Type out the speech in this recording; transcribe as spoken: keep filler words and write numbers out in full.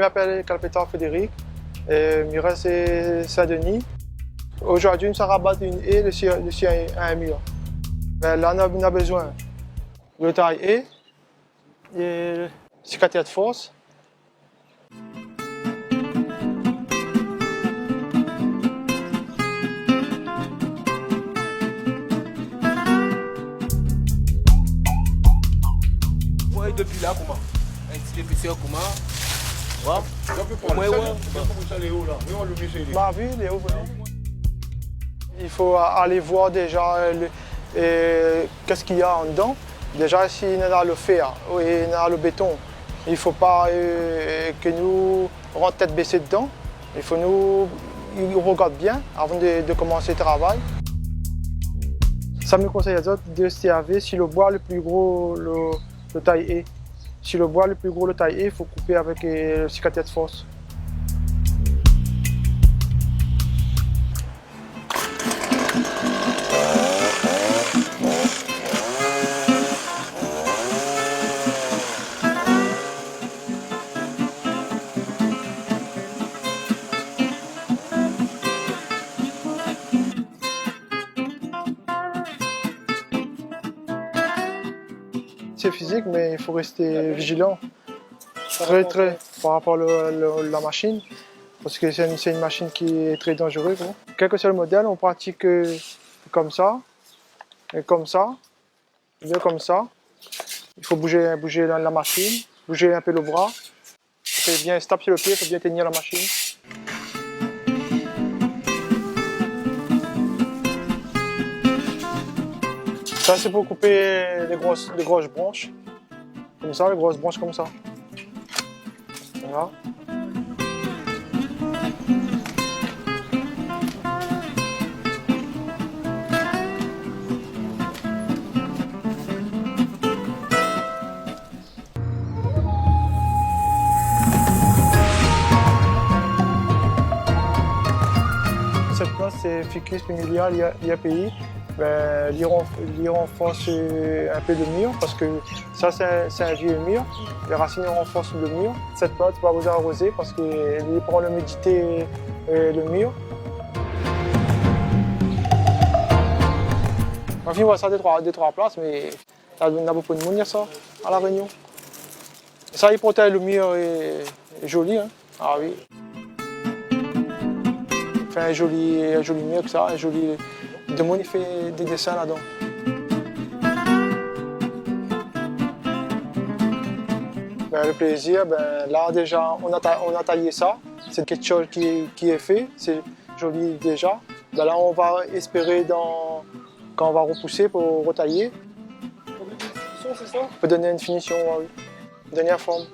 M'apèl Kalpétan Frédéric, é mi rès Sin-Dni. Zordi nou sa rabat in é dési, dési in, in mir. Bin la nou na, nou na bezoin lo tay é, é sikatèr de fors. Oué, dopi la, koman ? In ti zépésèr, koman ? Oué. Donk, pou Oué, mwa, oué. Sa, donk, pou mwa, sa, lé o la. Mé ou lé oblizé, lé o. Ba oui, lé o, oui. I fo a-, alé voir déza, eu, le, eu, kosa néna andan. Déza, si néna lo fèr, é néna lo béton, i fo pa, eu, ke nou rant tèt bésé dedan. I fo nou, nou rogard bien avan de, de komansé travay. Sa mi konsèy azot, de sèrv si lo boi lo pli gro lo, lo tay é. Si lo boi lo pli gro lo tay é, i fo koupé avèk, eu, sikatèr de fors. Sé fizik, mé i fo rès vijilan. Trè, trè, par rapor lo, lo, la mashine, parske sé in, sé in mashine ki lé trè danzéré, koi. Kèlkesoi lo modèl, nou pratik, eu, konmsa, é konmsa, oubien konmsa. I fo bouzé, bouzé la, la mashine, bouzé in pé lo bra. Fo bien stap si lo pié, fo bien tenir la mashine. Sa, sé pou koupé lé gros, lé gros bransh. Konmsa, lé gros bransh konmsa. Voila. Sèt plant, sé Ficus plumilia, li a, li a péi. Bin, li ranf-, li ranfors, eu, in pé lo mir, parske sa, sé in, sé in vié mir. Lé rasine i ranfors lo mir. Sèt plant, pa bezoin arozé parske li pran limidité, eu, lo mir. Anfin, voila sa dé troi, dé troi plas, mé na, na bonpé d'moun i fé sa a La Rényon. Sa i protèz lo mir, é, é zoli, in. A oui. Fé in zoli, in zoli mir konmsa, in zoli, demoun i fé dé désin ladan. Bin, lo plézir, bin, la, déza, nou la ta-, nou la tayé sa. Sé kékshoz ki, ki lé fé, sé zoli déza. Bin la, nou va éspéré dan, kan nou va ropousé pou rotayé. Pou donn in finision, sé sa ? Pou donn in finision, oui. Dernièr form.